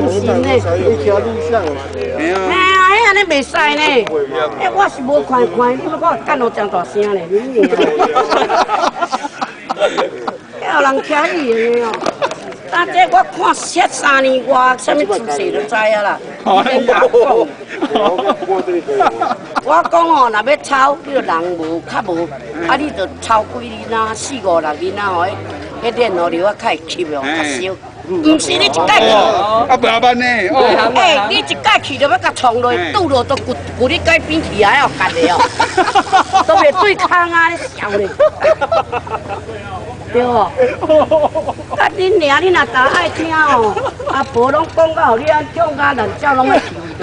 心呢。嘿啊。嘿啊，彼按呢袂使呢。欸，我是無看看，你欲我幹落真大聲咧，你娘。有人徛你的哦。但這我看七三年外，啥物姿勢都知啊啦。免共我講。我講哦，若欲抄，你就人無較無，啊，你就抄幾囡仔，四五六囡仔吼，彼鏈哦，留啊較會吸哦，較燒。毋是你一擺去，啊，袂慢呢。欸，你一擺去就欲共創落，拄落都骨骨你改變起來哦，幹的哦，都袂對空啊，咧笑咧。對無？啊，恁娘，你若逐愛聽哦，阿婆攏講到予你按痛甲爛鳥攏愛去對。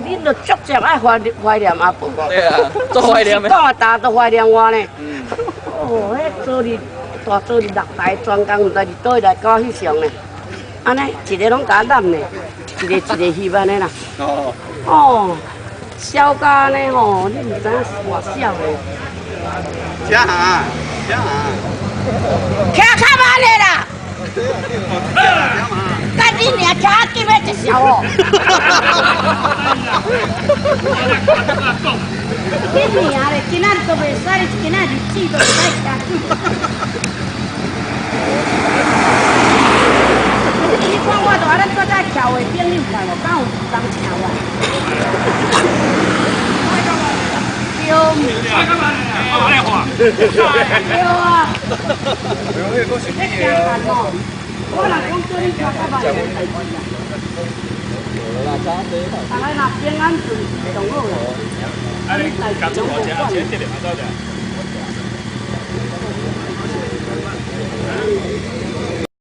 恁就足濟愛懷念阿婆。對啊，足懷念的。講啊，逐都懷念我呢。哦，彼做日大做日六台專工，毋知佇佗位來搞翕相呢。按呢，一个攏共我攬呢，一个一个翕按呢啦。哦。哦，痟甲按呢吼，你毋知影偌痟的。車下，車下。徛較慢的啦。幹你娘，徛較緊欲食潲哦。你娘咧，今仔日都袂使，今仔日子都袂使徛久。你看我就按呢坐在桥的顶，你有看無？敢有人請我？對。對啊。我若講叫你徛較慢，無代誌啦。大家若平安順上好啦。你代誌攏無管。